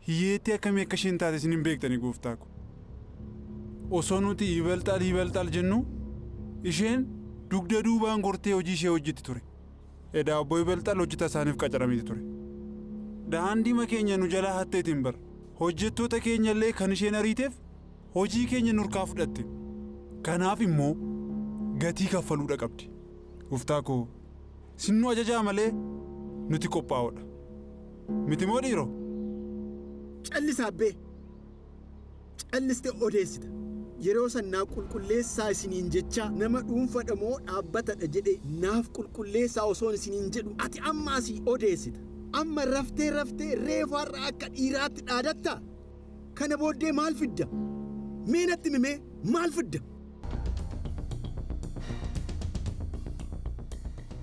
Hiyyeettii akkamii akka isheen taate isin hin beektani gooftaa ko. Osoo nuti yibalxaal yibalxaal jennu isheen dugda duubaan gortee hojii ishee hojjetti ture. Edaa obbo Yibalxaal hojjetaa isaaniif qacarameeti ture. Daandii keenya nu jalaa hatteetiin bara. Hojjettoota keenya illee kan isheen ariiteef hojii keenya nurkaa fudhatte. Kanaaf immoo gatii kaffaluudha qabdi. Gooftaa koo sinnuu ajajaa malee nuti qophaa'oodha. Miti moo dhiiroo? Callisaa abbee. Callistee odeessita. Yeroo sannaa qulqulleessaa isiniin jecha nama dhuunfadha moo dhaabbatadha jedhee naaf qulqulleessaa osoon isiniin jedhu ati amma asii odeessita. Amma raftee raftee reefu har'a akka dhiiraatti dhaadatta. Kana booddee maal fidda? Mee natti himi mee maal fidda?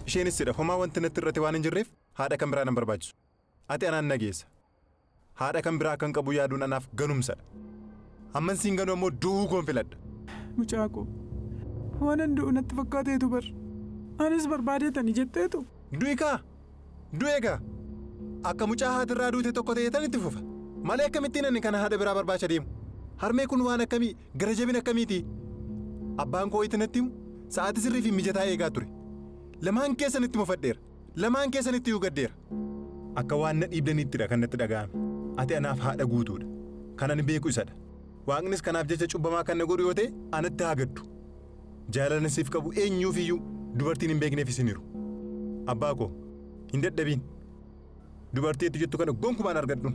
Isheenis sidha homaa wanti natti irratti waan hin jirreef haadha kan biraa nan barbaachisu. Ati anaan nageessa. Haadha kan biraa kan qabu yaaduun anaaf ganumsadha. Amman siin ganuu ammoo du'uu koon filadha. Mucaa koo waan an du'u natti fakkaateetu bar. Anis barbaadeetani jetteetu. Du'i kaa! Du'i egaa! Akka mucaa haatirraa duute tokko ta'ee tan itti fufa. Malee akkamittiin ani kana haadha biraa barbaacha deemu? Harmee kun waan akkamii gara jabina akkamiiti? Abbaan koo itti natti himu sa'aatii sirrii fi mijataa eegaa ture. Lamaan keessanitti mufadheera. Lamaan keessanitti iyyuu gaddeera. Akka waan na dhiibdaniittidha kan natti dhaga'ame. Ati anaaf haadha guutuudha. Kan ani beeku isadha. Waaqnis kanaaf jecha cubbamaa kan na godhu yoo ta'e anatti haa gaddu. Jaalala siif qabu eenyuuf iyyuu dubartiin hin beekneef isiniiru. Abbaa koo hin dadhabiin. Dubartii itti jettu kana gonkumaan argadhu.